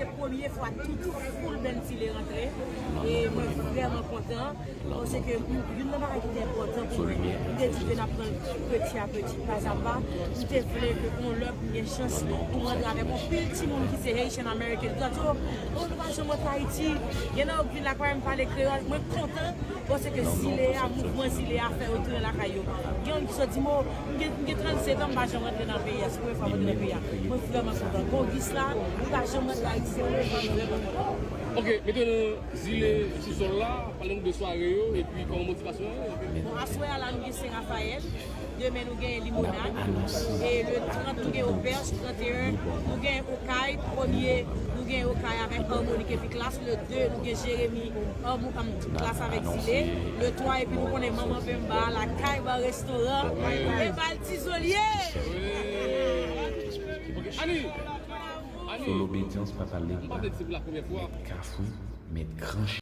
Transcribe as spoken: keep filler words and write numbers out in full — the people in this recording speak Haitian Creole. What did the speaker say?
Se premye fwa tout foul band Zile rantre. E mwen vrèman kontan. Paske youn nan bagay ki te enpòtan pou mwen, m te di ke n ap pran l peti a peti, pa a pa. M te vle ke yon lè pou m gen chans pou m rantre avèk yon pil timoun ki se Haitian American. Yo di, "Oh, oh, nou pa janm rantre Ayiti." Gen nan yo k vin lakay mwen, m pale kreyòl. Mwen kontan paske Zile a, mouvman Zile a fè yo tounen lakay yo. Gen youn ki sot di m, "Oh, m gen, m gen trannsenk an, m pa janm rantre nan peyi a. Se premye fwa m rantre nan peyi a." Mwen vrèman kontan. Gongis la, m pa janm rantre Ayiti, se premye fwa, m vrèman kontan. Ok, mete nou Zile sou sòl la, pale nou de sware yo, epi kòman motivasyon an ye? Bon, aswè a la, nou gen Sen Rafayèl, demen nou gen Limonad, e le trant nou gen Opèj, tranteyen nou gen Okay, premye nou gen Okay avèk Harmonik epi Klass, le de nou gen Jeremi, Harmo-, um, Klass avèk Zile, le twa epi nou konnen Manman Pemba, Lakay Ba Restoran, e Bal Tizolye. Ok, Ani! Ani! So lobedyans pa pale M pa te di se pou la premyè fwa. Kafou, met kranch